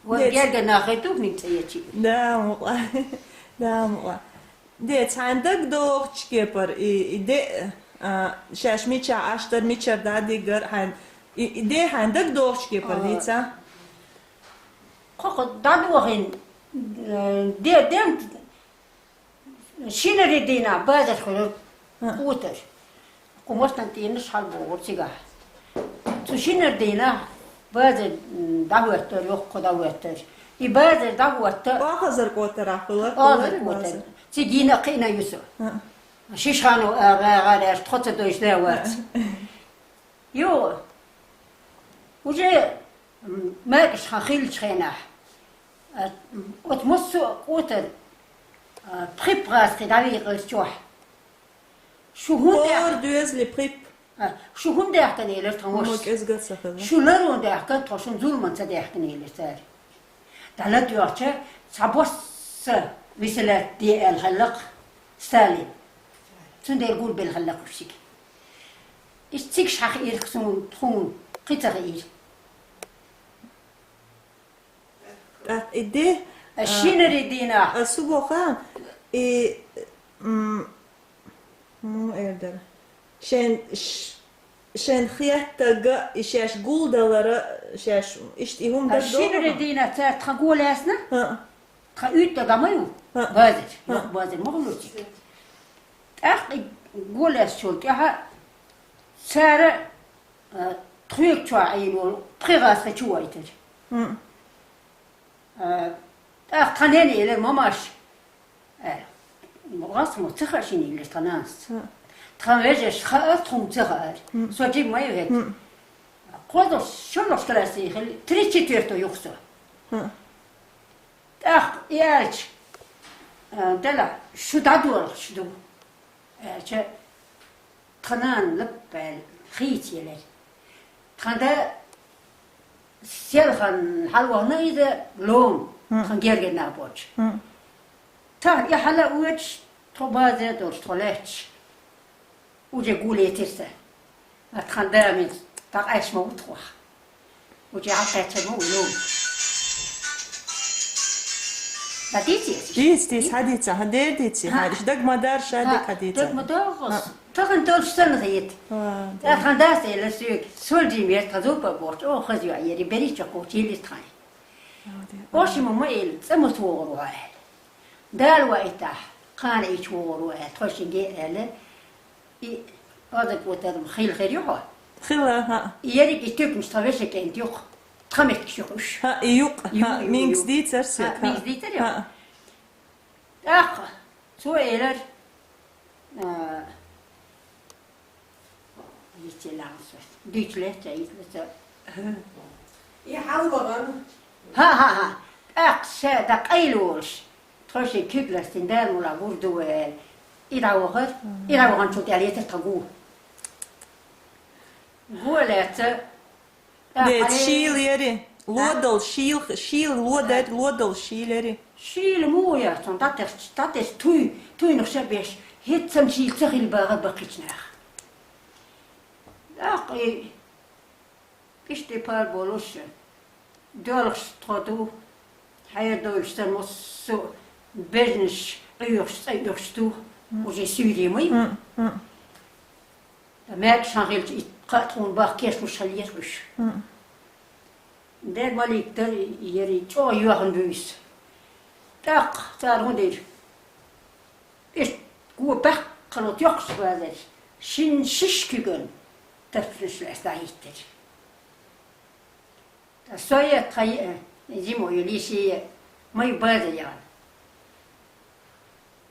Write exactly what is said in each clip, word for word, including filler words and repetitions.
Вай герга нахе тухник цӀе ечи. Да, мукъа. Да, мукъа. Де, цхьан даг дохучу кепара и, и де, а, шаьш мичахь Ӏаш дара, мичара дӀадигара хьайн, и, и де хьайн даг дохучу кепара А. дийца? Кхо-кхо дӀадохийна, э, де, де, Шинаре дийнахь базар хуьлура А. кхутар. Кху мостагӀчун тӀенаш хьалабогӀура цигахь. Цу шинаре дийнахь базар, м, дӀахӀоьттара, йоккха дӀахӀоьттара. И базар дӀахӀотта Охазар кхутарахь хуьлура, Охазар хуьлура кхутар. базар. Цига йина а кхиъна ю со. А. Шишханов а гӀа-, гӀара аьлча, тхо ца дойчу да вац. А. Йо, уже, м, маьркӀаж хан хиллачу хенахь, а, м, оцу массо а кхутар, а, пхи-пхи гӀазкхи дӀавийкъира чохь. Шу хӀунда Кхор доьзал пхи-пхи. А, шу хӀунда даьхкина элира тхан Ма вашас? кӀезга ца хилла. Шу ларон даьхкина тхо, шун зуламан ца даьхкина элира цара. ДӀалатоьхча, цхьабосса виселят де аьлла хьаллакх Сталин. Цундела гулбелла хьаллакх уьш цига. Иштта цигаш хьахиира суна, тхуна, кхин ца хиира. ТӀаккха и де, а, шинаре дийнахь. А, су боху, и, м, муха эр дара? Шен, ш-, шен хеттага и шаьш гулдалара, шаьш иштта и хӀума А даг шинаре догӀу? дийнахь цара тхан го лаьцна? ХӀаъ. Тхан уьйтта дӀа ма ю? ХӀаъ. Базар. ХӀаъ. Йоккха базар ма хуьлу цига. ТӀаккха и го лаьцначул тӀаьхьа цара, а, тхоьга чохь Ӏийна волу пхи гӀазкхи чу вайтира. ХӀаъ. А, тӀаккха тхан ненна элира, мамаш, аьлла, гӀазкхо ца хаьа шена, элира тхан нанас. ХӀаъ. Тхан вежаршна хаьара, тхуна ца хаьара. ХӀаъ. Со жима ма ю хӀета. ХӀаъ. КхозлагӀчу, шолгӀачу классе хилла, тридцать четвёртый ю-кх со. ХӀаъ. ТӀаккха и аьлча, а, делахь, шу дӀадолуш ду, аьлча, тхан нана лап аьлла, хийца елира. Тхан да селхана хьалавахана иза лома, ХӀаъ. тхан гергарнах боцуш. ХӀаъ. Тахана и хьала а воьдуш, тхо база а долуш, тхо лаьтташ, уже гулъетира сан. А тхан да мега дӀакъаьсташ ма ву тхох. Уже хьалакхаьчна ма ву лома. ДӀадийций аса? Дийца, дийца, хьадийца, хьан дера дийций, ХӀаъ. хьан иштта даг ма дарра, ша ХӀаъ, дика хьадийца. даг ма догӀу аса. ХӀаъ. Тахана долуш санна хета. ХӀаъ, ТӀаккха тхан дас элира соьга, сол жимера тхан зупа а бохчу, оха хаза йоӀ ери, берича кхочу йилира тхайн. ХӀаъ, де. Оша ма ма элира, цӀа ма вогӀур ву хьо аьлла. Дала ваийтахь, кхана Ӏийча вогӀур ву аьлла, тхойшинге а аьлла, и оза кӀотар хила хир ю хьо. Хила, хӀаъ. И ерриг и туьканаш тхан вешин кӀентан юкъа, тхан меттигаш юкъа уьш. ХӀаъ, и юкъа, Ю, хӀаъ, ю, минкс ю. дийцар соьга, ХӀаъ, минкс дийцар ю. ХӀаъ. ТӀаккха цо элира, а, Йицъелла аса. Дуьйцу лаьцна, йицлаца. И хьалавахана. ХӀа-хӀа-хӀа. ТӀаккха ша дӀакъайла волуш, тхо шен куьг ластийна, Дала мула гур ду вай аьлла. И дӀавахара. И дӀаваханчул тӀаьхьа лецира тхан гу. Гу а лаьцна, тӀаккха Деций, хьале- шийла яри. Лодал, шийла, шийла лодар, лодал шийла яри. Шийла муха яц хьуна, дӀатесча, дӀатесча туй, туйнах ша беш, хӀетта санна шийла ца хилла бахара баккхийчу наха. ТӀаккха и иштта пар болуш, доьлхуш тхо ду, хьера дойлуш сан массо а бежнаш Ӏуьйхуш, цӀа Ӏуьйхуш ду, уже суьйре ма ю. М, м. Ткъа маьркӀаж хан хилча, и кхаъ тхуна баккха кечлуш хилла еза уьш. М. Дерг малик дара, яри чӀогӀа йоьхна буьйса. ТӀаккха цара хӀун дира? Иштта го баьккхина оцу йоккхачу базарчу шина шиш куьйган тарпанаш лаьцна дӀахӀиттира. Ткъа со а, тхан йиъ а, жима йолу йиша а, ма ю база яхана.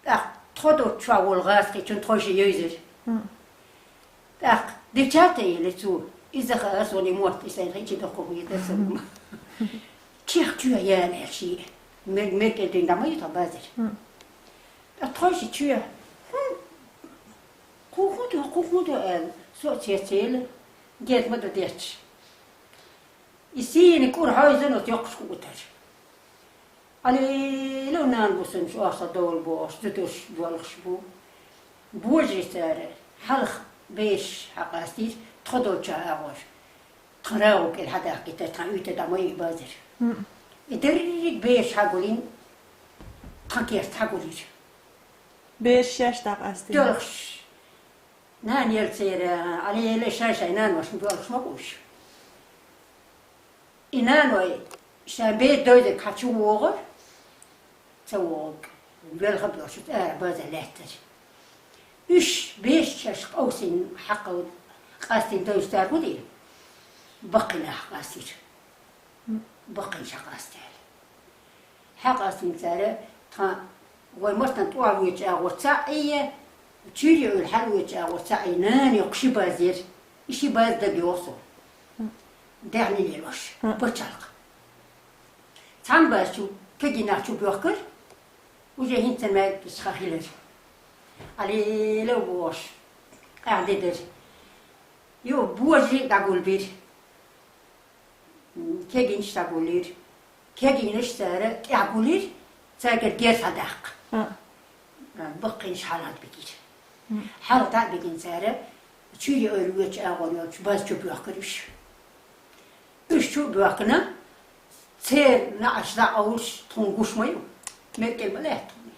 ТӀаккха тхо долчу чохь волу гӀазкхичунна тхойша йевзира. ТӀаккха девчата а елира цо, иза хаьара суна и мотт, и сайна хи чу доккху хӀун дан сан. Чех чоь яьлла аьлла шиъ. Мер-, меркӀе дина дӀа ма ю тхан базар. ТӀаккха тхойша чоь, хӀун, кху хӀун ду, кху хӀун ду аьлла, со а цецъелла, герга ма дан детташ. И сийна кӀур хьойзан оцу йоккхачу куьйган тӀера. Ӏалийлу нана бусамаш орца довла бохуш, зудуш болуш бу. Божий цара, хьалха беш хьакъастийра, тхо долча агӀор. Тхан рагӀу кӀел хьадахкийтара, тхан уьйтӀа дӀа ма йиъ базар. И деррига бераш хьагулйина, тхан керта хьагулйира. Бераш шаьш дӀакъаьстина. Доьлхуш. Нана елла церан, Ӏалийлай шаьш-шаьш наношна доьлхуш ма бу уж. И наной шайн бер довзарг хьачувогӀура, ца вогӀург велха а боацаш, ара базар лаьттара. Уж бераш шаьш къовсийна хьакхал къастийна довзаш цар хӀун дийра? Баккхий нах къастийра. Баккхий нах хьакъастийра. Хьакъастийна цар, тхан вай мартан тӀоа воьдучу агӀор цхьаъ Ӏийя, чуьйре Ӏуьйра хьалвоьдучу агӀор цхьаъ Ӏийя, нана йоккха ши баз яра. И ши баз дага йогӀу суна. Даьхни лелош, пачхьалкх. Цхьана баз чу кегий нах чубоьхкара, уже хӀинца маьркӀаж хан хилира. Ӏалийлай бохуш, къаьхьа де дара. Юха божарий дӀагулбира. Кегийнаш дӀагулйира. Кегийнаш цара тӀаьхьа гулйира, цаьргара герз хьадаккха. Баккхийнаш хьалха дӀабигира. Хьалха дӀа а бигина цара, чуьйре Ӏуьйра воьдучу агӀор йолчу баз чу боьхкара уьш. Уьш чу а боьхкина, церан наӀарш дӀакъовлуш тхуна гуш ма ю. Меккел ма лаьтта тхуна.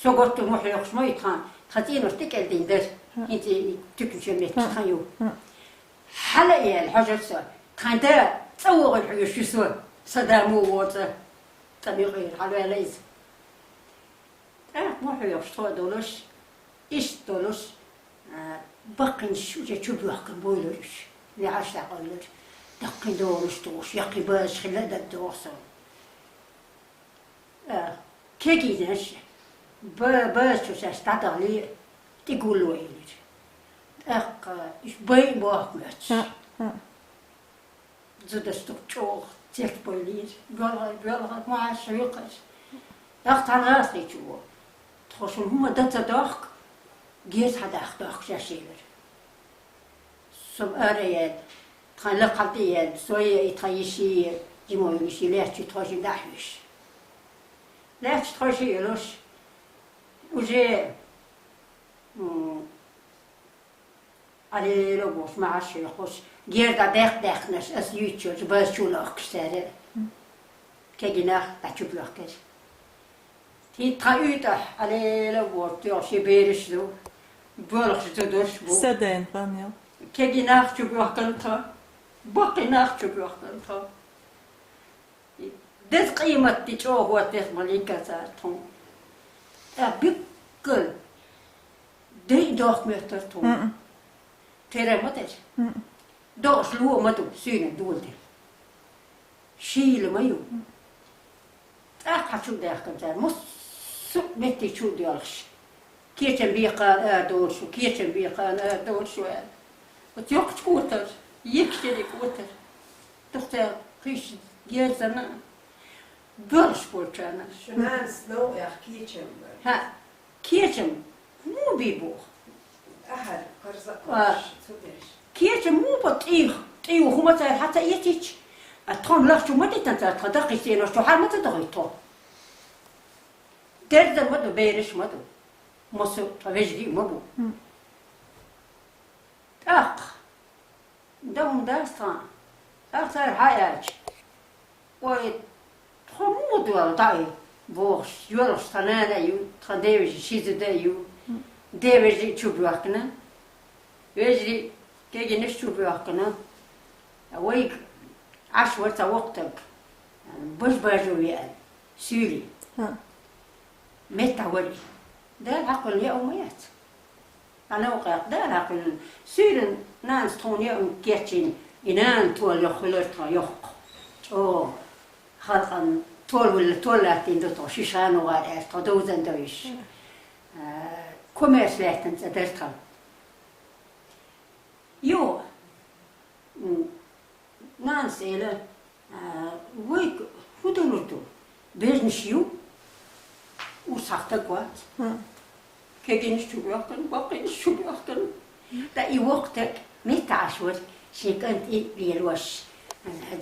Со готта мухь йохуш ма ю тхан, тхан цӀенош тӀекӀелдина дара. ХӀинца и туьканчу метта тхан ю. Хьала а яьлла, хьожура со. Тхан да цӀа вогӀийла хьоьжуш ю со. Сан да муха воцу? ЦӀа муьлхха хьалаваьлла иза. ТӀаккха мухь йохуш тхо а долуш, иштта долуш, а, баккхийнаш уже чубоьхкина буьйлура уьш. НеӀарш дӀакъевлира. Даккхий долуш долуш, яккхий базаш хилла а дагадогӀу со. А, кегийнаш, ба-, база чу шаьш дӀадахале, тӀе гулло элира. ТӀаккха уьш байа бохку моьттуш. Зударшка чӀогӀа цецбайлийра. Боьлхар, боьлхар, ма Ӏаш хьуьйхара. ТӀаккха цхьана гӀазкхичо: «Тхо шуна хӀума дан ца дохку, герз хьадаккха дохку шаьш», — элира. Со ара а яьлла, тхан лакхахьа тӀе а яьлла, со а, и тхан йиши а, жима йолу йиши лаьттачу тхойшинна дӀа а хьоьжуш. Лаьттачу тхойшиъ йолуш, уже, м, Ӏалийлай бохуш, ма Ӏаш хьуьйхуш, герз дӀа бехк-бехкнарш аса юьйцуш йолчу база чу лохкуш цара. Кегий нах дӀа чу боьхкира. ХӀинца тхан уьйтӀахь Ӏалийлай бохуш, тӀехь ши бераш ду, боьлхуш зударш бу. Са дайна хан ял. Кегий нах чу боьхкина тхан, баккхий нах чу боьхкина тхан. Деза къематде чӀогӀа хӀоттийра ма лийга цара тхуна. ТӀаккха биккъал дайа дохку моьттура тхуна. Тера ма дара. ДогӀуш ло ма ду, суьйранна доладелла. Шийла ма ю. ТӀаккха хьан чу а даьхкина цара, массо а метте чу а доьлхуш. Кечам бекхана арадолуш ву, кечам бекхана арадолуш ву аьлла. Оцу йоккхачу котара, еккачу ерриг котара. Дукха цара кхийча герзана, боьлхуш болчарна. Шун нанас новкъах кечам бара. ХӀаъ, кечам муха бий боху? Ахьар, карза а, а, кхуьуш, цу дерш. Кечам муха бо тӀийх? ТӀийх хӀума цара хьан ца эцийча, а тхо-м лахчу ма дитан цара, тхан даккхий цӀенош чу хьал ма ца дахийта тхо. Дерза ма ду, бераш ма ду. Массо а тхан вежарий а ма бу. ТӀаккха, дан хӀума дац тхан. ТӀаккха цара хьан аьлча: «Ой, тхо муха доьлла дӀа и?» — бохуш, йоьлхуш тхан нана а ю, тхан девежарий ши зуда а ю. Девежарий а чу боьхкина. Вежарий, кегийнаш чу боьхкина. Вайга Ӏаш вара цхьа воккха стаг, бажа-бажо веана, суьйре. Меттахь вара и. Дала хьакхуьллу неӀ ма яц. Ӏа новкъах Дала хьакхуьллу. Суьйранна нанас тхуна неӀ кечйина, и нана тола йоккха хуьлура тхо йоккха. ЧӀогӀа халкъана тола вуьлла, тола латтийна ду тхо, ши шано гӀар аьлла, тхо довзан довзуш. А, комаьрша лаьттина цӀа дара тхан. Юха, м, нанас элира: «А, вайга хӀун далур ду? Бежнаш ю, урс хьахтаг вац. Кегийнаш чу боьхкина, баккхийнаш чу боьхкина». Ткъа и воккха стаг меттахь Ӏаш вара, шен кӀант и лелош,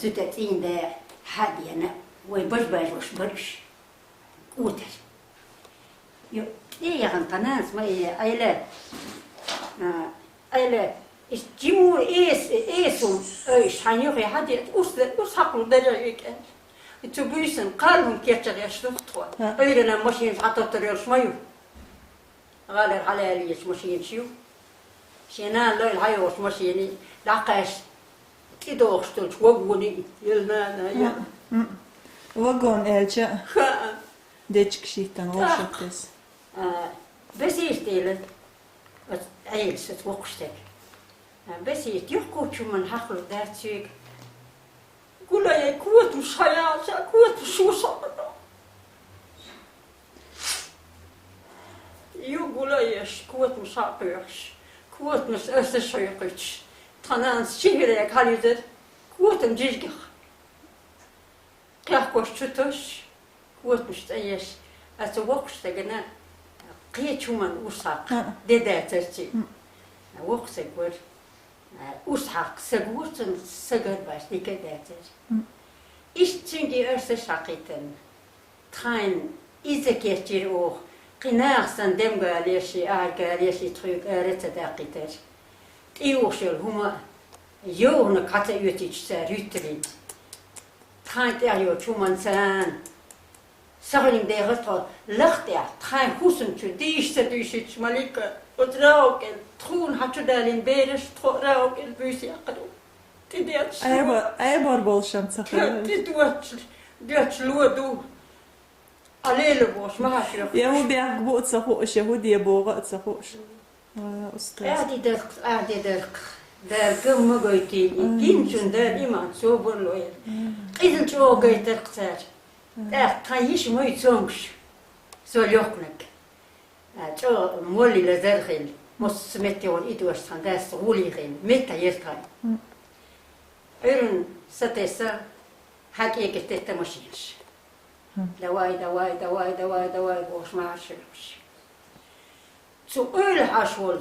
зуда цӀийнда хьа а деана, вай бажа-бажош бара уьш. КӀотар. Йо, тӀе а яхана тхан нанас ма элира, Ӏайла, а, Ӏайла, Иштта жимур эс-, эсум, ой, шайн юххе хьадиъ, урс, урс хьакхалур дара векӀан. Цу буьйсан кхалхӀун кечагӀеш духтхо. ХӀа. Ойрана машин хьатоттар йолуш ма ю. ГӀалара хьалаяллачу машинаш ю. Шен нана лойла хьайогӀучу машине дӀакхаьчча, тӀедогӀуш долчу вагоне, ел нана, ел. М-м. Вагон аьлча, ХӀаъ. Дечка шийтта вовшахтес. А, безийш тӀе ела, оцу Ӏелас, оцу воккхуш стаг. А, безийш, юхкучу хӀуманна хьакхалур дац соьга. Гулай, котамаш хьаяьлча, котамаш ву со. Ю гулай еш, котамаш хьакхоьхьуш, котамаш аса шойкхуьйтуш. Тхан нанас чигирек хьалйизар, котам жижигах. Кхехкош чу тосуш, котамаш цӀа еш, аса воккхуш стагана кхечу хӀуманна урс хьакха де дацара цуьнан. Воккха стаг вара. Урс хьакха стаг ву, цунна стагана баш дика а дацара. Иштта цуьнга и арсаш хьакхийтина. Тхайна иза кечйира оха, кхин нахах санна демгалеш и, ахьаргалеш и тхоьга ара ца даккхийтара. ТӀеюхуш йолу хӀума а, йовханиг хьа ца оьцуьйтуш цара юьтталийна. Тхайна тӀехь йолчу хӀуманца царна сахьлинг дехар тхо лах тӀехь, тхайн хӀусам чу дийша ца дуьйшуьйтуш, Малика, оцу рагӀу кӀел тхуна хьан чу далийна бераш тхо рагӀу кӀел буьйса яккхар ю. ТӀедетташ Айба-, айбар болушан ца хилла. ТӀедоттуш, доттуш ло ду. Ӏа лела бохуш, ма хьаша. Я хӀун бехк бу а ца хууш, я хӀун де боху а ца хууш. Ва, устаз. Ӏаьрди дарх, Ӏаьрди дарх. Дала ган ма гойтийла. Амин. Гиначун Дала иман собар лойла. Амин. Къиза чӀогӀа гайтарх цара. Амин. ТӀаккха тхан йиша мой цомгуш. Со лохнаг. А, чӀогӀа моллила зархийла. Мосса меттигӀуна и дош тхан дас гӀулийхийла. Метта еза тхан. Амин. Ӏуьйранна сатесса, хьан кӀегаш тетта машинаш. Хм. Давай, давай, давай, давай, давай, бохуш, марша йохуш. Цу Ӏуьйла хьаш волу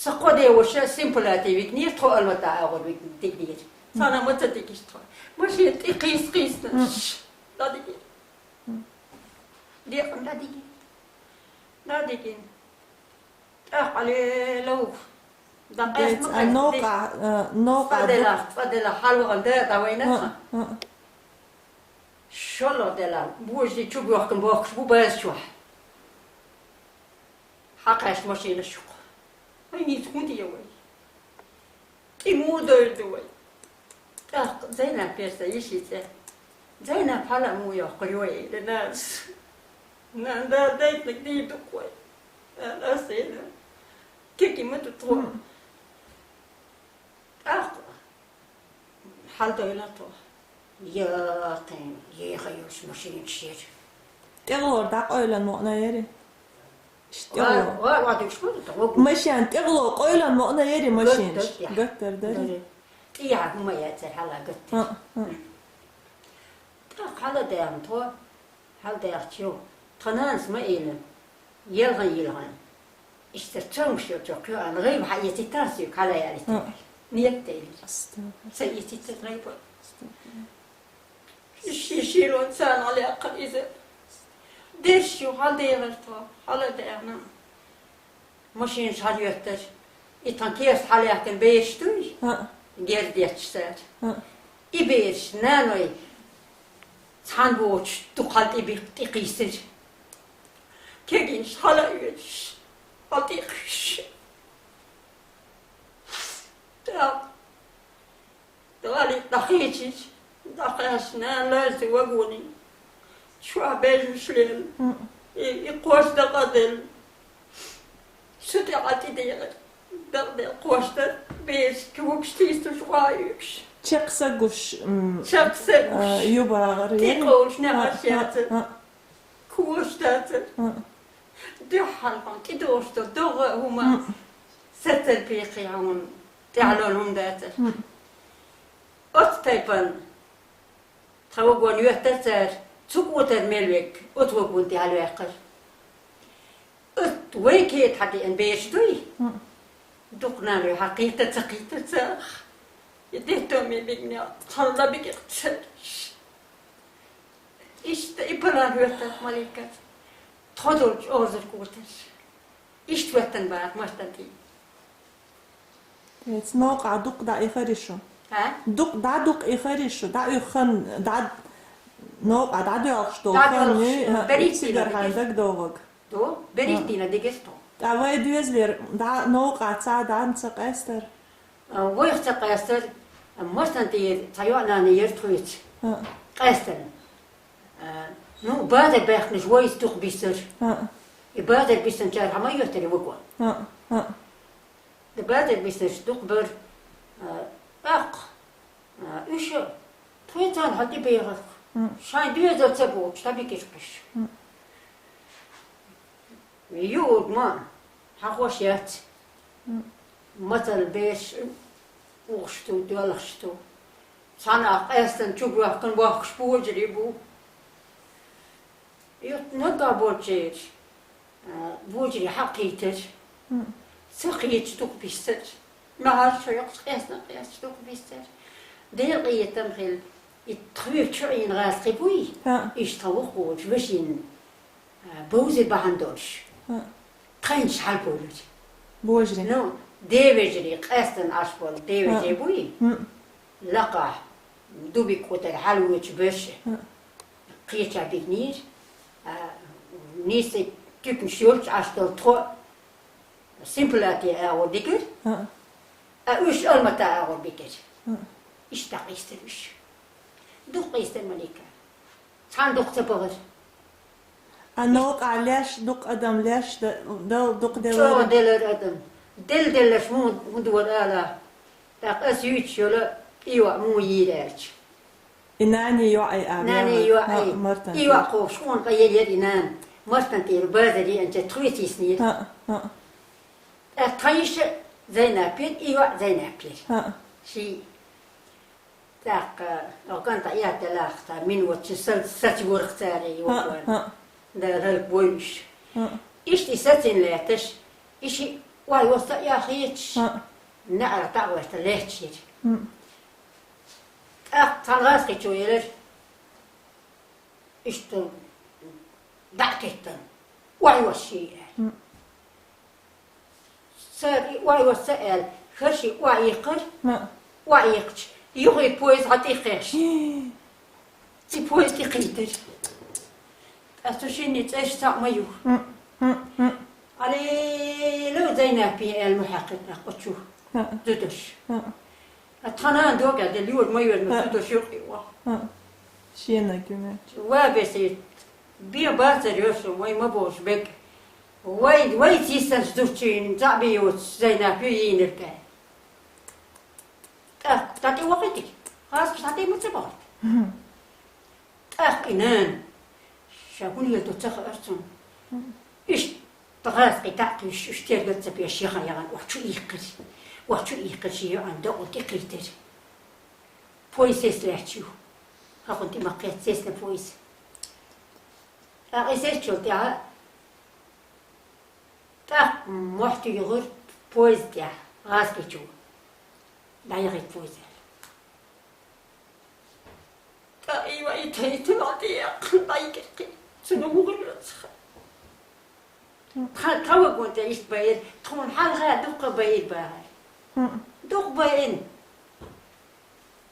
сан кхо деваша Симпалати вигнера, тхо Алмата агӀор вигнера, дигнера. Хм. Царна ма ца дигиш тхо. Машина тӀе кхийс-кхийсина. Хм. ДӀадигира. Хм. Декъана дӀадигира. ДӀадигина. ТӀаккха лела ву. Дакъаьста ма а, кхайда. Нокъа, а, нокъа цкъа ду- делахь, цкъа делахь, хьалвахана дакъа вайна а. ХӀаъ, хӀаъ. ШолгӀа делахь, божарий чу боьхкина бохкуш бу база чохь. Хьакхаьчна машинаш чу кху. Вай нийса хӀун де вай? ТӀе муха дойр ду вай? ТӀаккха Зайнап яра сан йишин цӀе. Зайнап, хьала а муха йоккхур ю вай, элира нанас. Нана, Дала дайтинарг дийр ду-кх вай, аьлла ас элира. Кеги ма ду тхо. Хм. ТӀаккха хьаладойла тхо. Яккхий, еха йолуш машинаш яра. ТӀегӀолара дӀакъовлан ваъна яри? Иштта тӀегӀоло. Ва, ва, ва, дуьйш ма ду тхо. Машен тӀегӀоло къовлан ваъна яри машинаш? Гаттар, гаттар дари? Дари. ТӀехьа хӀума яцара хьала гаттар. ХӀаъ, хӀаъ. ТӀаккха хьаладаьхна тхо, хьаладаьхча, тхан нанас ма элира: «Елхана, елхана. Иштта цомгуш йолчохь кхоьан гӀайба хьаэцийтахьа соьга, хьала ялийтахьа». ХӀаъ. Нет, элира. Астагфирулла. Ца эцийтира гӀайба. Астагфирулла. Ши-, ши-, шилон царна лаьккхира иза. Дерш ю, хьаладехира тхо, хьаладаьхна. Машинаш хьалайоьттара. И тхан керста хьалаяьккхина бераш дуй? ХӀаъ. Герга детташ цара. ХӀаъ. И бераш, наной, цхьаьна боцуш дукха хьала тӀе бих-, тӀе кхийсира. Кегийнаш хьала а оьцуш, хьала тӀе а кхуьйсуш. ТӀаккха ДӀахьалийта дӀахийчича, дӀакхаьчча, нана лаза вагоне чохь бежнаш лелла. Мм. И, и кхош дакъа а делла. Шу тӀе Ӏа тӀедехира. Дакъа делла кхош дара, бераш куьйгаш тийсуш, охьа а оьгуш. Чекх са гуш, м, Чекх са гуш. А, юбагӀар тӀе яра? Къовлуш неӀарш А, а, яцара. А. Кхош дацара. Мм. Дуьххьара хьуна тӀедогӀуш долу догӀа а хӀума, Мм. сацар пекхий хьуна тӀаьхьалон хӀума дацара. Мм. Оцу тайпана тхан вагон йоьттара цара, цу кӀотара мел верг оцу вагон тӀе хьалаваьккхира. Оцу вай кета хьадеана бераш дуй? Мм. Дукха наной хьакхийтта ца кхийтта царах. И деттоме бигнех цхьана ла бигира цара. Иштта и палан хӀоьттара Маликас. Тхо долчу озар коташ. Иштта хӀоьттина бара Мартан тӀе. Эц новкъа дукъ дӀаихари шу? А? Дукъ дӀа, дукъ ихари шу? ДӀа уьх хан, дӀа новкъа дӀадоьлхуш долу хан ю, берриг цигара хьайн дагадогӀаг. Ду, берриг дийна дигира тхо. ТӀа вай доьзалера дӀа новкъа ца, дӀа ца къаьстара? А, вайх ца къаьстара, а, мартан тӀера цхьа йоӀ-нана яра тхоьца. А. Къаьстара. А, ну, базар баьхкинарш вайца дукха бисара. А. И базар бисинчара хьан ма йоьттара ваго. А, а. И базар бисинарш дукха бара. А, тӀаккха, а, уьш тхоьцарна хьан тӀебехарх. М. Шайн доьзал ца боцуш, дӀабигира кхиш. М. Юург ма, хьан хӀош яц. М. Мацалла берш ухуш ду, доьлхуш ду. Цхьана къаьстина чубоьхкина бохкуш божарий бу. Ютта наггахь болчераш, а, божарий хьакхийтар. М. Ца кхеташ дукха бисар. Нагахь шо йоккхуш къаьстина къаьсташ дукха бисар. Дела къинхетам хилла, и тхоьга чу Ӏийна гӀазкхий буй? ХӀаъ. Иштта тхан вукху волчу вешин, а, бовза бахьана долуш. ХӀаъ. Тхайнаш хьалабовлира. Божарий. Ну, девежарий, къаьстина Ӏаш болу девежарий буй? ХӀаъ. М. Лакхахь, дубик кху тӀера хьалавоьдуш берш. ХӀаъ. Кхеча бигнийра, а, нийса туьканаш йолчу Ӏаш долу тхо Симпалати агӀор дигира, ХӀаъ. А уьш Алмата агӀор бигира. ХӀаъ. Иштта къийсира уьш. Дукха къийсира Малика. Цхьана дукха ца бахара. А новкъа леш, дукха адам леш, да-, дал дукха делара. ЧӀогӀа делара адам. Дел-деллаш муха, хӀунда вара ала? ТӀаккха ас юьйцуш йолу и йоӀ муха йийра аьлча. И нани йоӀ а, нани йоӀ а. ХӀаъ, Мартан. И йоӀ кхобуш къона къа елира и нана. Мартан тӀера базар еанча тхоьца йиснера. ХӀаъ, хӀаъ. ТӀаккха тхан йиша Зайнап яра, и йоӀ Зайнап яра. ХӀаъ. Ши. ТӀаккха, о, кӀанта яд делахта, мин вот чи сал-, сач ворх царе, хӀаъ, йоӀ. ХӀаъ. Дала хӀаллак войуш. ХӀаъ. Иштта и сацина лаьтташ, и ши ой васта яхийчаш. ХӀаъ. НаьӀар тӀагӀорта лаьтташ яра. ХӀаъ. ТӀаккха цхьана гӀазкхичо елира, иштта дӀа а теттана, ой ваша ший аьлла. ХӀаъ. Цара и ой ваша ца аьлла, хӀара ши ой йикхира, хӀаъ, ой йикхча, юххе поезд хьан тӀе кхеш. Ци поезд тӀе кхийтира. Ткъа цу шинне цӀераш цхьаъ ма ю. ХӀаъ, хӀаъ, хӀаъ. Алелу Зайнапи аьлла ма хьаькхира тӀаккха чу. ХӀаъ. Зударш. ХӀаъ. А тхана а догӀа делла, юр ма юр, ма, хӀаъ, зударш юкъе ваха. ХӀаъ. Шена гуьмаьч. Ва бесит. Бен бацар йошу, вай ма бохуш бег. Вай, вай цисанаш зурчийн цхьаъ бен йоцуш Зайнапи йийнарг аьлла. ТӀаккха, тӀе вахийтий? ХӀаскаш тӀе ма ца бахарт. ТӀаккха и нана, ша хӀун хила ду ца хаьара цунна. Иштта гӀазкхий дӀа а кхуьйсуш, уьш тергал ца беш, яхан-яхан охьа чу ийккхира. Охьа чу ийккхира, шен йоӀан дакъо тӀе кхийтира. Поезд сес лаьтташ ю. Хьакхунна тӀе ма кхетта сесна поезд. ТӀаккха и сесчул тӀаьхьа тӀаккха мохь туьйхира поезд тӀехь, гӀазкхичо. ДӀаяхийта поезд аьлла. ТӀаккха и вай тайта ма тӀеяхна, дӀайигира кхин. Цунна вугӀур вацахь. Тхан, тхан вагон тӀе иштта байира, тхуна хьалха дуккха байира бахара. ХӀаъ. Дуккха байина.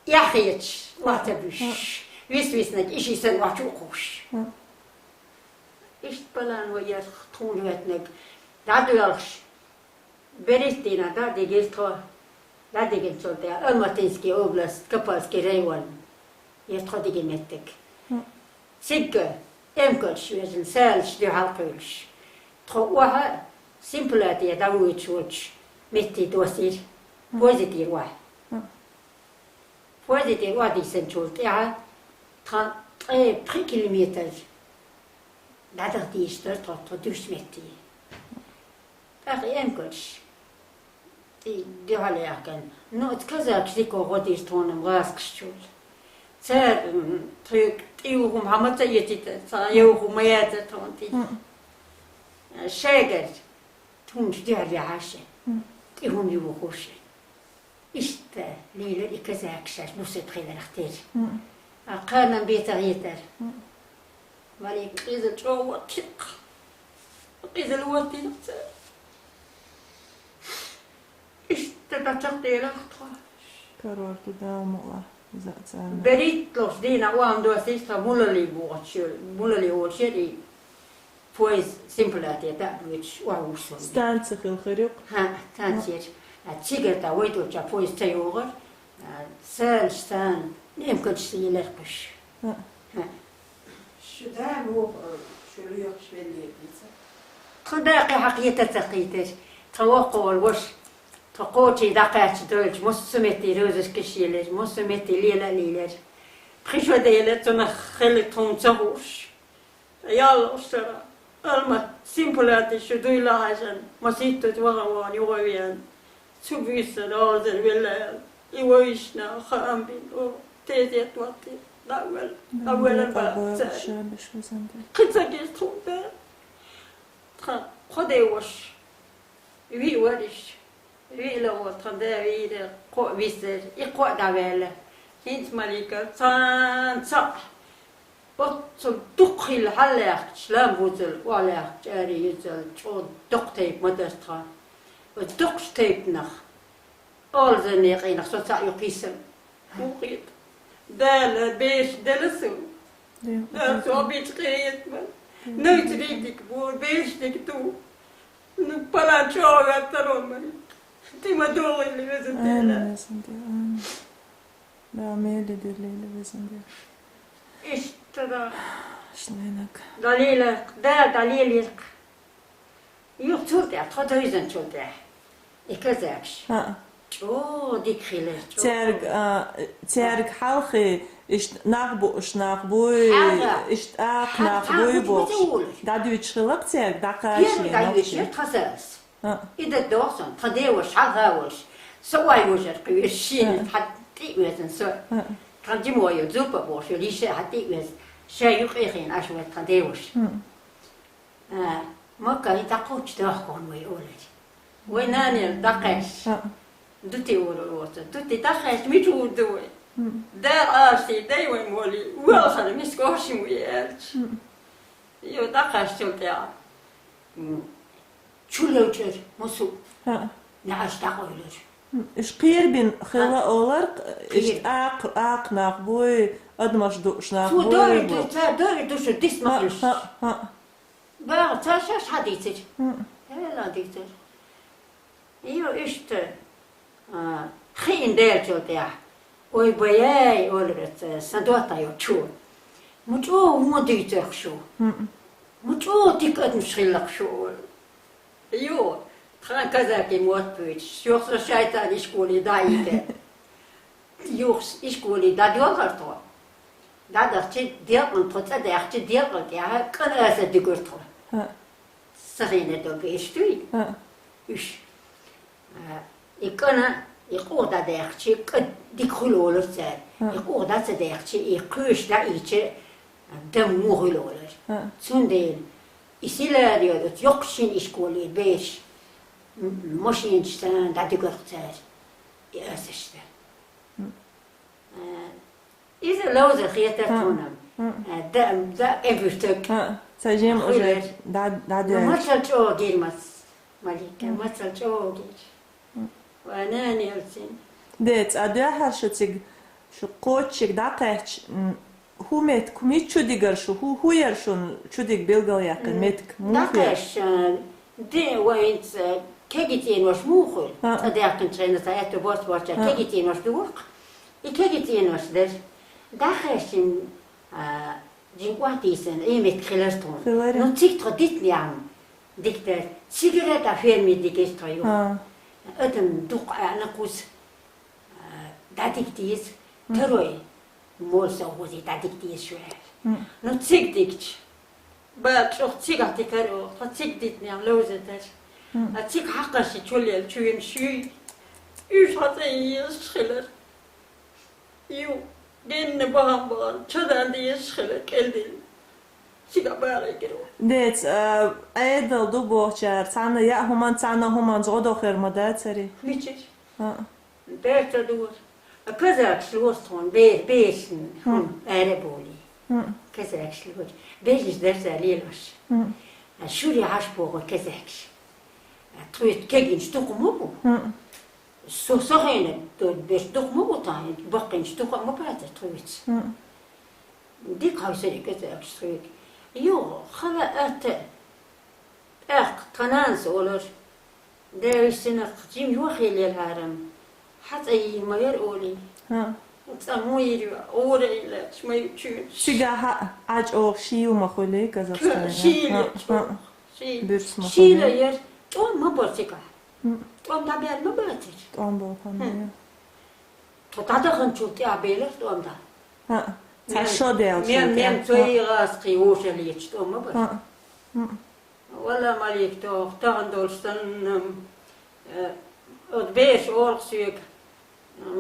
Яхьъечаш, охьа ца буьйсуш. ХӀаъ. Вис-виснарг, и ши санна охьа чу а кхуьйсуш. ХӀаъ. Иштта балан вай ярх тхуна хӀоьттинарг дӀадоьлхуш. БерхӀиттина дӀа а дигира тхо, дӀадигинчул тӀаьхьа Алматинский область, Копальский район, я тхо дигина меттиг. ХӀаъ. Цигга эмкалш вежна, салаш дуьхьал кхуьйлуш. Тхо охьа Симпалате дӀавуьйцуш волчу метте досийра. ХӀаъ. Поезде охьа. ХӀаъ. Поезде охьа дийсинчул тӀаьхьа тхан ткъе пхи километр дӀадахьа дийшира тхо, тхо дуьсу метте. ТӀаккха эмкалш тӀе дуьхьал яхкана. Ну, оцу казакаш дика гӀо дира тхуна гӀазкхашчул. Цара, м, тхоьга тӀе юху хӀума хьан ма ца эцийта, цхьа юху ма яцара тхуна тӀе. ХӀаъ. Шайгара тхуна дуьхьал яхьаш, тӀе хӀума юхуш. Иштта лелара и казакаш шаьш бусург хиларх тера. ХӀаъ. А кхарнан бецахь йитара. ХӀаъ. Валли къиза чӀогӀа ваттийна-кх. Къиза ваттийна-кх цара. Иштта Тэ дӀачакхделар тхо. Карор ду Дала мукъалахь, иза а царна. Берригаш дийнахь оха досийша тхо мулали бохучу, мулали олуш яра и поезд Симпалатета а боьдуш, оха вуьйш сон. Станци хилла хир ю-кх. ХӀаъ, станци яра. А, цигара тӀе вай долчохь поезд ца йогӀура, а, санаш, сан, немканаш лелара кхуьш. ХӀаъ. ХӀаъ. Шу да муха, шу лоьхуш веллера иза? Тхан да кхин хьан кхета ца кхийтира. Тхан воккха волу ваша, тхан кхочий дӀакхаьчча дойлучу, массо а метте розашкаш елира, массо а метте лела а лийлира. Пхи шо делира, цунах хилла тхуна ца хууш. Яллалц шара, Алмат, Симпалати шу дуйла хьаьжна, маситтаза вахана вахана юха веана. Цу буьйсанна озар велла аьлла, и вайшна хаам бина, о, тезет ватти, дӀа а велла, дӀа а велла бац цаьрга. Кхин ца гира тхуна да. Тхан кхо деваш, виъ вариш, виъ лавар тхан да вийра, кхо а висира, и кхо а дӀаваьлла. ХӀинца Малика цхьаьна цхьаъ. Оццул дукха хилла хьаллаьхкича, лам бузал охьалаьхкича, ари юзал чӀогӀа доккха тайпа ма дара тхан. Оцу доккхачу тайпанах, олзанне къийнах со цхьаъ юкъ йисам. Муха хета? Дала бераш делла суна. Дала цо бича къинхетаман. Найцарий дика бу, бераш дика ду. Ну, палан чӀогӀа веттаро ма. Ти ма догӀийла везан Дела. Амин, везан Дела, амин. Да, мели делили везан Дела. Иштта да. Шлайнак. Далилак, да, далилирк. Юха цул тӀаьхьа, тхо девзанчул тӀаьхьа. И казакаш. ХӀаъ. ЧӀогӀа дика хилар, чӀогӀа. Цаьрга, а, цаьрга хьалхе, иштта нах бууш нах буй, хьалха, иштта акха нах буй бохуш. ДӀадуьйцуш хилла-кх цаьрга, дӀакхачийна. Первый дӀайоьшура тхан сарас. ХӀаъ. И дан доху сан, тхан деваш хьалха волуш. Со ой вожар кхуьуш, шена хьан тӀе а везна со. ХӀаъ. Тхан Димой, зупа бохуш, йиша хьан тӀе а везна. Ша юкъе хиъна Ӏаш вара тхан деваш. ХӀаъ. А, Макка, и дӀакхоччу дохкон вай олар. Вай нанел дӀакхаьчча. ХӀаъ. Дути ур оцу. Дути дӀакхаьчча, мича ур ду вай? ХӀаъ. Дала Ӏаший дай вай моли, валхара миска ошим вай аьлча. ХӀаъ. Йо, дӀакхаьччул тӀаьхьа. М, чу левчӀира, мусу. ХӀаъ. НеӀаш дӀакъойлира. М, иш кхербина хилла олар, иш кхер. Акха, акха нах буй, адамаш дууш нах буй. Цо дори ду, цо дори ду шу дис ма хилш. ХӀаъ, хӀаъ, хӀаъ. Багьа, ца шаьш хьан дийцира? ХӀаъ. Эла дийцира. Йо, иштта, а, хиъна даьллачул тӀаьхьа, ой, баяй, олура, ца, сан доттагӀ йолчо. Ма чӀогӀа вон дуьйцурх шу. ХӀаъ. Ма чӀогӀа дика адамаш хиларх шу, олу. Йо, тхан казаки мотт буьйцуш, йоху со шайтан ишколе дӀаийта. Юхс ишколе дӀадоьлхура тхо. ДӀадахча, декъан тхо цӀа даьхча, декъал тӀехьа кӀана аса дуьгура тхо. ХӀаъ. Сахийна дог иштуй? ХӀаъ. Уьш. А, и кӀана, и къух дӀадаьхча, кӀа дика хуьлу олура цара. ХӀаъ. И къух дӀа ца даьхча, и кхуьйш дӀаийча, дам муха хуьлу олура. ХӀаъ. Цундела, и силари оцу йоккхачу шина ишколе бераш, м-, машинаш санна дӀадуьгурх цара, и асаш дан. ХӀаъ. А, иза ловза хетар тхуна. ХӀаъ. А, да, да, эбуьртаг. ХӀаъ, ца жем уже да, да, да. Мацал чӀогӀа гир мац, Малика, мацал чӀогӀа гир. ХӀаъ. Ва нани алцин. Де, цӀа дуьхьал шу цига, шу кхоччиг дӀакхаьчча, м, хӀу меттиг, хӀу мича чу дигара шу, хӀу, хӀу яра шуна чу дига билгалъяьккхина меттиг, муха яра? ДӀакхаьчча, де, вайца кегий цӀенош муха хуьлу? ХӀаъ. ЦӀа даьккхинчу хенахь, цхьа аьтту боц бохча, кегий цӀенош духурх. И кегий цӀенош дара. ДӀакхаьчча, а, жин охьатийсина, и меттиг хилар тхуна. Хилар. Ну, цига тхо дитинехь дика дара. Цигара а ферме дигира тхо юха. ХӀаъ. Адам дукха аьлла кхуза. А, дӀадига деза, второй молу совхозе дӀадига деза шу аьлла. Ну, цига дигча, бала чӀогӀа цигахь дикара оха, тхо цига дитинехь ловза дара. А цига хьакхарши чулел чуьйна шуьй, уьш хьан цӀе езаш хилар. Ю, генна бахьана бахьана, чадан дезаш хилар кӀелдина. Цига бала гиро. Деца, а, Ӏедал ду бохучара, цхьанна яа хӀуманца, цхьанна хӀуманца гӀо до хир ма дацари? Мичара? ХӀаъ. Дер ца дора. А казакаш лоцу тхуна, бе-, бешна, хӀун, аьрра а болий. Казакаш лоцу. Бежнаш дерца лелош. А шуре хьаш бохура казакаш. А тхоьца кегийнаш дукха ма бу. Со, со хенаг, то беш дукха ма бу тхьа, баккхинчу дукха ма бацара тхоьца. Дика хьовсариг ца аьлча тхоьга. Юха, хала атта, тӀаккха тхан нанас олура, да виссинарх жима юххе лелхьарам, хьан цӀа йийр ма яра олий. ХӀаъ. ЦӀа муйир ю, гӀора йиллачу ма ю чуьнаш. Цигахь а чӀогӀа шийла ма хуьлий Казахстане. Шийла ХӀаъ, чӀогӀа. ХӀаъ. Шийла. Буьрса ма хуьлий. Шийла яра, тӀом ма бара цигахь. ХӀаъ. ТӀом дӀабаьлла ма бацара. ТӀом болу хан ХӀаъ. Ю. Тхо дӀадаханчул тӀаьхьа белара тӀом дан. ХӀаъ. Цхьа Мен, шо даьлла мен, шо мен тӀе. Цо ХӀаъ. ЙигӀаскхий вовшал ечу тӀом ма бара. ХӀаъ. ХӀаъ. Валла, Малик, тох, тахана долуш санна, э, оцу бераш олу соьга,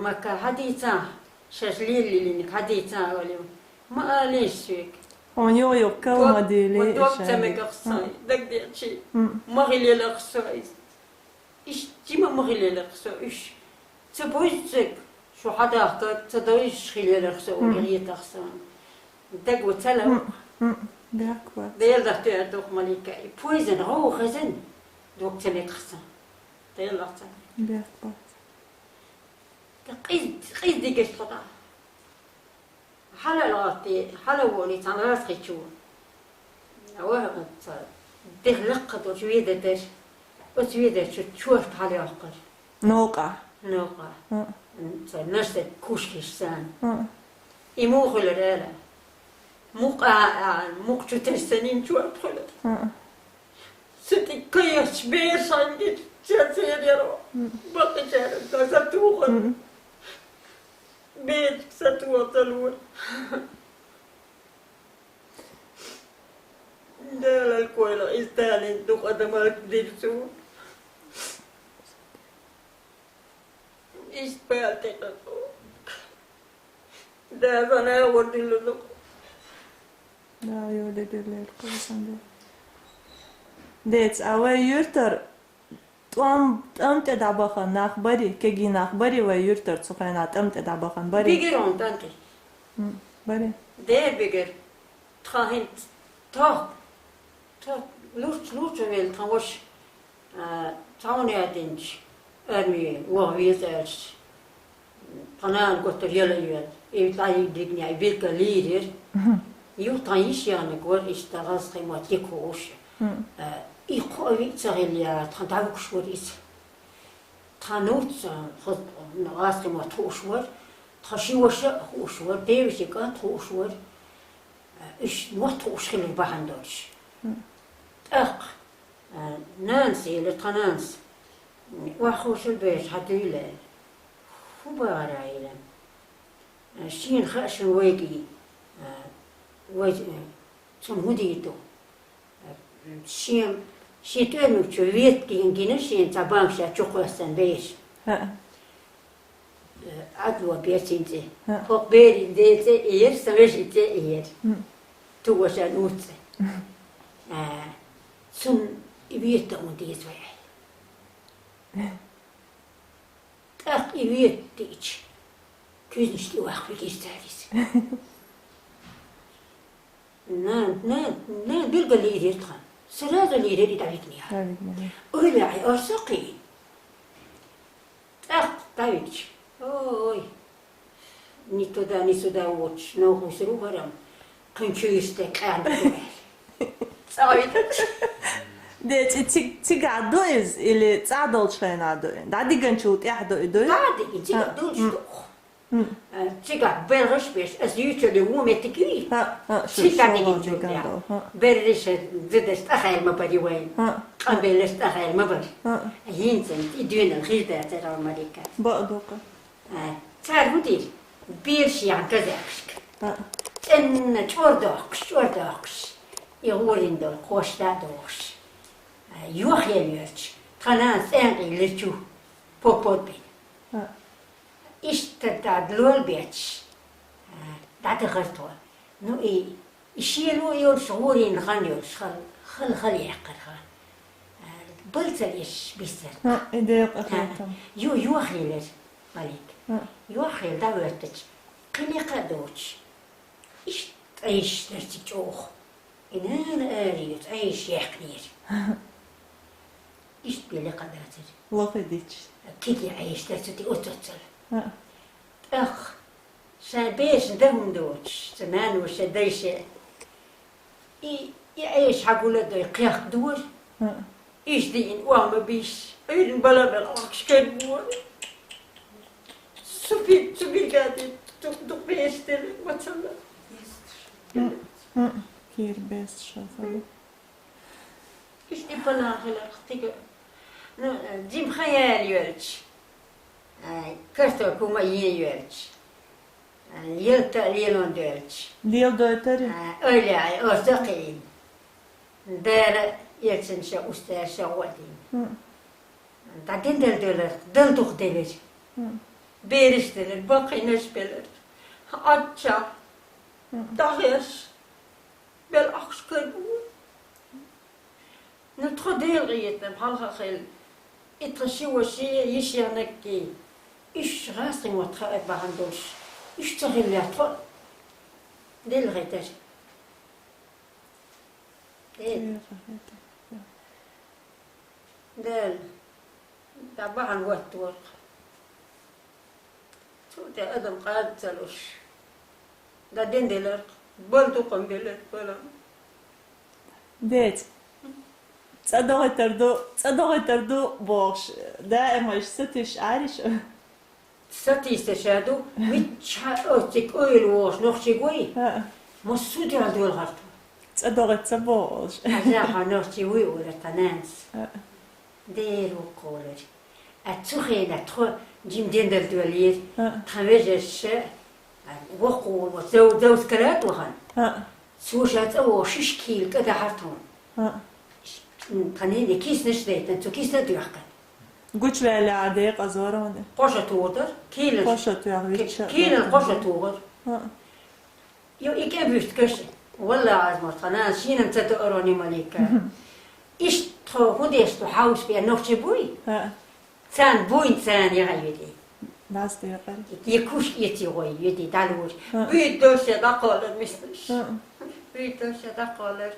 Макка, хьадийцахь, шаьш леллиниг хьадийцахь, олий. Ма алийша соьга. Хьуна йо-йо кал ма дийли, ма дог ца мегах со, дагадеъчий. М. Ма хилелах со иза. Иштта жима ма хилелах со, уьш. Ца буьззиг, шу хьадахка, ца дойзуш хилелах со, М. олий гӀетах со. Даго ца ло. М, м, бехк бац. Дела дахтоьар дукха, Малика, и поезан гӀовгӀа хезна, дог ца мегах сан. Делах ца мегах. Бехк бац. Ткъа къиз-, къиза дигаш тхо дӀа. Хьала латте, хьала волий цхьана гӀазкхичо. Ва ца, дехьа лакха долчу ведар дара. Оцу ведарчу чорта хьала йоккхура. Новкъа. Новкъа. ХӀаъ. Ца, наш ца кушкиш царна. ХӀаъ. И муха хуьлура ала? Мукъа а, а, мукъа чу тесса нин чорта хуьлура. ХӀаъ. Цу тӀе кхечу берашан гича церан яро. ХӀаъ. Бакъичара ца тухура. ХӀаъ. Бер ца тухура. Далла койла, иза талин дукха адам дира цо. Иштта пал тӀекъа. Да, вана гӀор дилла дукха. Да, йо, де диллера кхасан де. Деца, а вай юьртара ТӀом, тӀам тӀе дӀабахана нах барий, кегий нах барий вай юьртара цу хенахь тӀам тӀе дӀабахана барий? Бигира хьуна тӀам тӀе. М, барий. Дера бигира. Тхан хӀинца тох, тох, луч-, лучу велла тхан ваша, а, цхьа хӀума яздинчу арми ваха веза аьлча. Тхан нана готар яла йоьлла, и тӀаьхьа дигна, и билггал лийрира. Мгм. Юха тхан йиш яниг вара, иштта гӀазкхийн мотт дика хууш. Мгм. Э, и кхо а виъ ца хилла яра, тхан дӀавуьгуш вара иза. Тхан нуц, э, хо-, гӀазкхийн мотт хууш вара, тхан ши ваша а хууш вара, девешин кӀант хууш вара. Э, уьш мотт хууш хилар бахьана долуш. Мгм. ТӀаккха Э, нанас элира, тхан нанас, охьахуьйсур бераш хьан дуьйла? ХӀун бахара элира? Э, шена хаьа шуна вайгий, э, вай, э, цунна хӀун дийр ду? Э, шен, шен тӀоьмиг чу ветка гина, гина шена цхьа бамша чу кхоьссина бераш. ХӀаъ. Э, Ӏадло бецин цӀе. ХӀаъ. ХӀокху берийн ден цӀе эра, сан вешин цӀе эра. ХӀаъ. Ту ваша нуц цӀе. Мгм. А, цунна и ветта хӀун деза вай аьлла. ТӀаккха и ветта диъча, куьзнаш тӀе ваккха вигира цара иза. Нан, нан, нан, билггал лийрира тхан. Сразу лийрира и дӀавигнера. ДӀавигнера. Ойла, ай, орсо кхин. ТӀаккха дӀавигча. Ой, ни туда, ни сюда воцуш, новкъа вуьсур ву хӀара-м, кхин чу йисте къаьрна ду аьлла. ЦӀа витача. Деций, циг-, цигахь ду иза или цӀа долчу хенахь ду и? ДӀадигначул тӀаьхьа ду и, ду и? ДӀадигина, цигахь долуш ду. М. Э, цигахь бергӀаш беш, ас юьйцур ю вон меттиг юй? ХӀаъ, хӀаъ, шу-, цигахь шолгӀа дигинчул диган тӀаьхьа. Долу, хӀаъ. Берриша зидаш тӀахаьлла ма бари вайн. ХӀаъ. Къанбеллаш тӀахаьлла ма бари. ХӀаъ. ХӀинца и дуьйнал хир дацара, Малика. Бакъ ду-кх. Э, цара хӀун дийр? Бераш яхна казакашка. ХӀаъ. ЦӀенна чӀор доккхуш, чӀор доккхуш. И гӀорин долу кхош дӀа а дохуш. Э, йохъелла йоьлча, тхан нана цӀенкъий лечу. Поппот бина. ХӀаъ. Иштта дӀа лол бетташ, а, дӀадахара тхо. Ну, и, и шело йолуш, гӀорийна хан йолуш, хала, хала, хала яьккхира хан. А, бал ца леш бисара. ХӀаъ, и декъа хетам. Ю-, йохъелира, Малик. ХӀаъ. Йохъел дӀахӀоьттича, кхин некха а доцуш. Иштта Ӏийшаш дара цига чӀогӀа. И нана ари ю, Ӏийшаш яьккхинера. Иштта бе лекха дацар. Лохе дича. Киге Ӏеш дацар, цу тӀе оццал. ХӀаъ. ТӀаккха шайн бешан дан хӀума доцуш, ца нана ву шайн дайше. И, и Ӏеш хьагула дой кхехкадора. ХӀаъ. Иштта диъна охьа ма биш, Ӏуьйран бала мел ахкаш кара бора. Цу пи-, цу биргаде дукха, дукха беш дели, мацалла. ХӀаъ, хӀаъ, кийра бес шо хала. Иштта и палан хиларх тига, ну, жима хан яьлла йоьлча, а, картоп хӀума а йен йоьлча, а, ялта а лелон доьлча. Леладойтарий? А, ойла, ай, орца а кхиийна. Дала а, элчанаш а, устазаш а гӀо а дина. ХӀаъ. ДӀадина дала доьлар, дала дукха делира. ХӀаъ. Бераш делар, баккхийнаш белар. Ачча. ХӀаъ. ДӀахьеш. Бел ахча кара бу. Ну, тхо Делан къинхетам хьалха хилла, и тхан ши ваши, йиши нагги, уьш гӀазкхий мотт хаар бахьана долуш, уьш ца хиллехь тхо Делан хетар. Э. Дела, дӀа бахьана ваттора. Цу тӀе адам къаьда ца луш, дӀадина делар, бала дукха белар, бала. Дети, цӀа догӀийтар ду, цӀа догӀийтар ду бохуш, даимаш сатуьйсуш Ӏарий шу? Сатийса ша ду, мичча оцциг ойла вогӀуш нохчий вуй? ХӀаъ. Массо а дуьхьал долу хӀара тхо. ЦӀа догӀийтар ца боху олуш. Хьажахьа нохчий вуй олар тхан нанас. ХӀаъ. Дера ву кхолар. А цу хенахь тхо жима дендал доьллера. ХӀаъ. Тхан вежарша, а, воккхо волу, зав-, завскара а вахана. ХӀаъ. Цо ша цӀа вогӀуш шиш кийла кӀа дахьара тхуна. ХӀаъ. М, тхан ненан киснаш дайтина, цу кисна а доьхкина. Гучуваьлла а декъазоран. Кхо шо тухур дара, кийла. Кхо шо тоьхна вичча. Кийла кхо шо тухур. ХӀаъ. Йо, и кӀе буьсту каш, валлахӀи, Ӏазмор, тхан нана шена-м ца тоъаро, Малика. Иштта тхо хӀун деш ду, хьовса бен нохчий буй? ХӀаъ. Царна буйна царна яхьа йоьдий. Дас декъара. И куш эций гӀой йоьдий, дӀалур. ХӀаъ. Буьйда дош я дӀакхоллар миснаш. ХӀаъ. Буьйда дош я дӀакхоллар.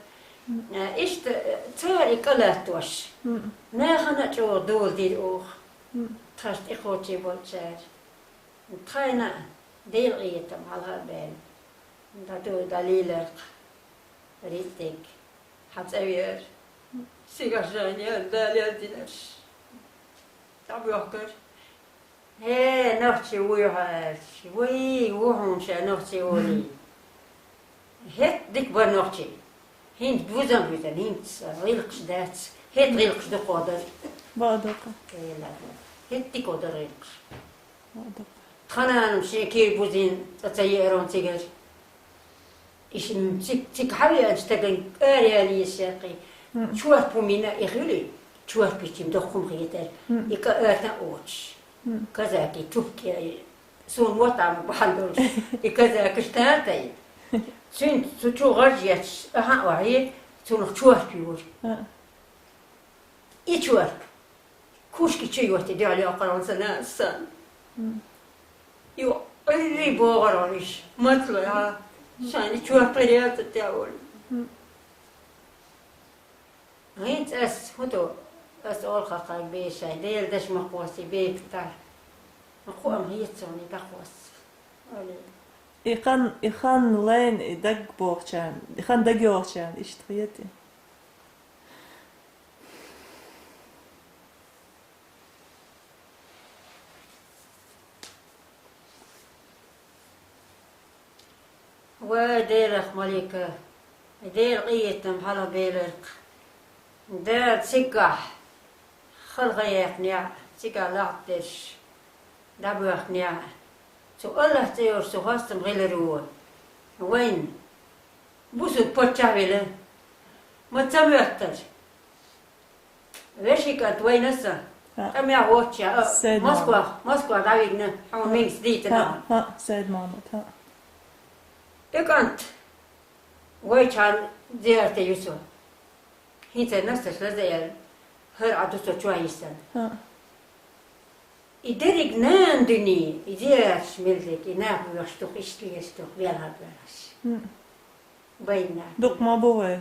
Э, иштта, э, цара и кӀа латтош. ХӀаъ. Нахана а чӀогӀа дола дира оха. ХӀаъ. Тхаш тӀекхочий болчара. Тхайна а Делан къинхетам хьалха а баьлла. ДӀадуй, дӀалийларх, рицкъ дерг, хьан цӀа веара. Сигаш жайна яра, Дала яздинарш. ДӀабоьхкар. ХӀей, нохчий вуй хьо аьлча, вуй, ву хьуна ша нохчий олий. ХӀетта дика бара нохчий. ХӀинца бузам буьзна, хӀинца гӀиллакхаш дац. ХӀетта гӀиллакхаш ду кхо дара. Бакъ ду-кх. Эла. ХӀетта дика дара гӀиллакхаш. Бакъ ду-кх. Тхан нана-м шен кийра бузийна цӀа ца еарон цигара. Иштта цига, цига хьан веанчу стагана ара яла еза шаьркхий. ХӀаъ. Чорпа хӀума йина и хуьлий, чорпа йича-м доккха хӀума хетара. ХӀаъ. И кӀа ара тӀе а оцуш. ХӀаъ. Казаки, тупке, суна мотт Ӏама бахьана долуш. И казакаш тар тай. Цуьнца цу чу гӀаж етташ, ахьа а охьий, цунах чорпа юра. ХӀаъ. И чорпа. Кушки чу йоттий дуьхьал йоккхур ван сан нана санна. ХӀаъ. Йо, ай, богӀур ван иша, мацлой, хьа? Шайна чорпа лер яц тӀе а волу. ХӀаъ. ХӀинца ас, хӀун ду, ас олу хаккхарг бен шайн, Делан даш ма кхоссий бепиг тӀехь. Ма кхоам хетта суна и дӀакхосса. Олий. И хан, и хан лайна, и даг бохучарна, и хан дагайогӀучарна иштта хетий? Вай, Делах, Малика, Делан къинхетам хьалха беларх. Дала цигахь хала хан яьккхинехь, цигахь лахьт дерш дӀабоьхкинехь, цу АллахӀ цӀе йолуш цу хастам хилар ву. Вайна бусулба паччахь вела, ма ца моьттара. Вешин кӀант вайна аса, хӀаъ, къамехь воцча, а, Сайд Москва, Мохьмад. Москва дӀавигна, хьуна, хӀаъ, мингас дийцина, хӀаъ, хӀаъ, Сайд Мохьмад, хӀаъ. И кӀант вайчхьана зиярте ю со. ХӀинца насташ лаза аьлла, хӀара Ӏа ду со чохь йисана. ХӀаъ. И дерриг нана дуьне, и зиярташ мел дерг, и нах боьхуш ду-кх, иштта лелаш ду-кх, велхьа боьхуш. ХӀаъ. Байна. Дукха ма бу вай.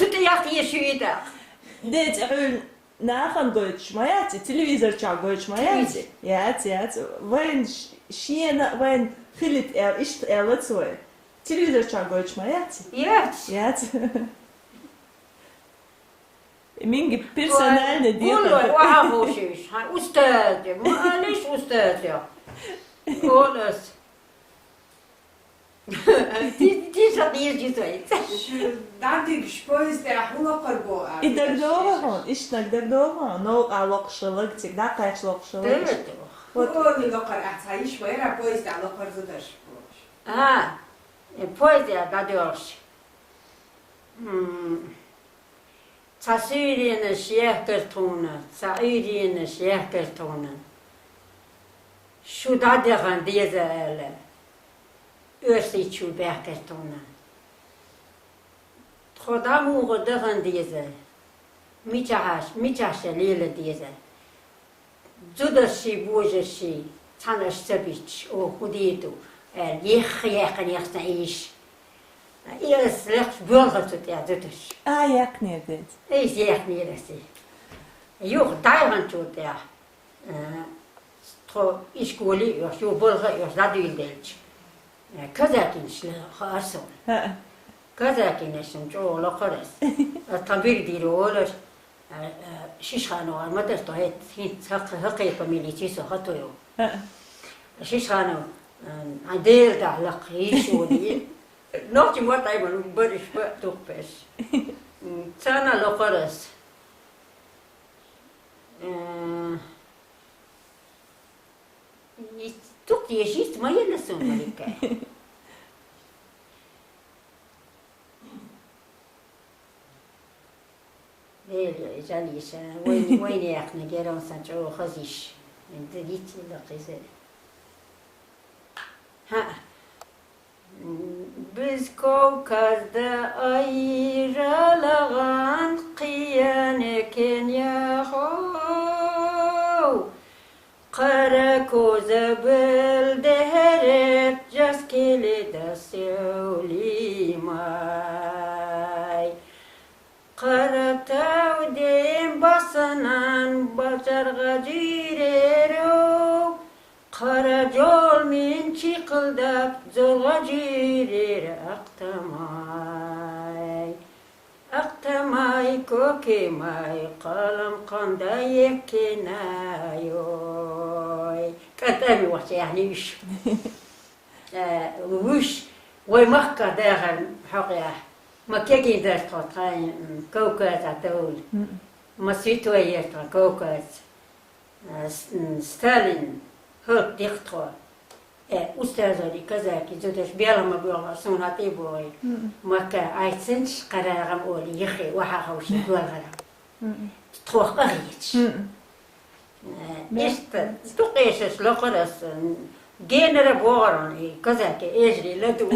цу тӀе яхъе шуьйтӀа. Дети, хьуьлла нахана гойтуш ма яц, телевизор чохь гойтуш ма яц? Яц, яц. Вайн ш-, шена, вайн хилит аьлла, иштта аьлла цо. Телевизор чохь гойтуш ма яц? Яц. Яц. Минги персональный дехар. Гуллой, охьа вовшийш, хьан устаде, ма алиш устаде. Олас. Ти, ти ша деза вай. Шу дӀадигаш поезде хьуна лакхар бо а. И дагдогӀа хьуна, иштта дагдогӀа хьуна, новкъа локхуш лаг, цига дӀакхаьча локхуш лаг. Вот. Хьуна лакхар а ца йиш вайра поезде лакхар зударш бо. А, э, поезде дӀадоьлхуш. М, цхьа суьйренаш яхкар тхуна, цхьа Ӏуьйренаш яхкар тхуна. Шу дӀадахана деза аьлла, оьрсийчу баьхкар тхуна. Тхо дӀа муха дахана деза, мичахьаш, мичахьша лела деза. Зударший, божарший, цхьана аша ца бичча, о, хӀун дийр ду, аьлла, ех, яьккхина яхна ийш. И ас лехча боьлхар цу тӀехь зударш. А, яьккхинера деза. Ийш яьккхинера ас и. Юха дӀайханчул тӀехь, э, тхо ишколе а оьхуш, юха балха а оьхуш, дӀадуьйладелча, э, казакинаш лаха арсо. ХӀаъ. Казакинашна чӀогӀа локхар ас. Ас тхан бирг дийр олар, э, э, Шишханов ар ма дара тхо хӀетта, хӀинца хӀакхе-, хӀакхе фамилия чу со хатуйо. ХӀаъ. Шишханов, э, а Дела дӀахьа лакха, йиш олий. Нохчийн мотт Ӏемар, бариш ба тухпеш. М, царна локхар ас. Э, и тук ешист ма елла сон, Малика. Эл жалиша, вайн, вайн яхна герон сан чӀо хазиш. Эн дитила къиза. Ха. Биз Кавказда айралагъан къиян экен яхов. Къара коза билдерет жас келеда сёлимай. Къара тав дем басынан бажаргъа жиреров, къара жол мен чыкъылдап, зоргъа жирер Акътамай. Акътамай, кёкемай, къалам къандай экен ай, ой. Къатами вача, яни уьш. Э, уьш, вай Макка дагъар хьокъя. Макка гин дарс хатхай, м, Кавказ атаул. Мгм. Ма святой ертха Кавказ. Э, с-, м, Сталин, хьот дихтхо. Э, устазари казаки, зудаш бяла ма бёла, сун хати бой. Мгм. Макка айцинч, къарагъам оли, яхи, ваха хавши, гуалгъара. Мгм. Тхох къагъич. Мгм. Э, ишта, дукъешаш локъарас, генера богарон, и казаки, эжри ладу.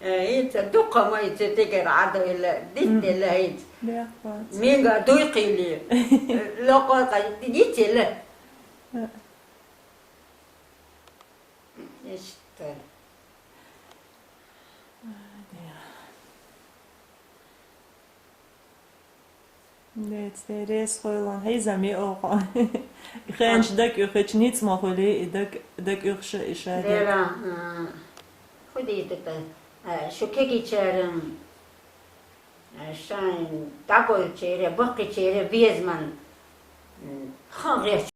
Э, ица дукъа ма ица тегер адавила, диттила ица. Бяхвац. Минга дуйхили. Локъа ка дитила. Э. Ишта. Дец, дерес хойлон, хӀеза ми оха. Хенч дак уьхич ниц ма хули, и дак, дак уьхша иша дак. Дера, а, худи дата, а, шу кеги чарам, а, шайн дагой чере, бакъи чере, безман, м, хан гъяч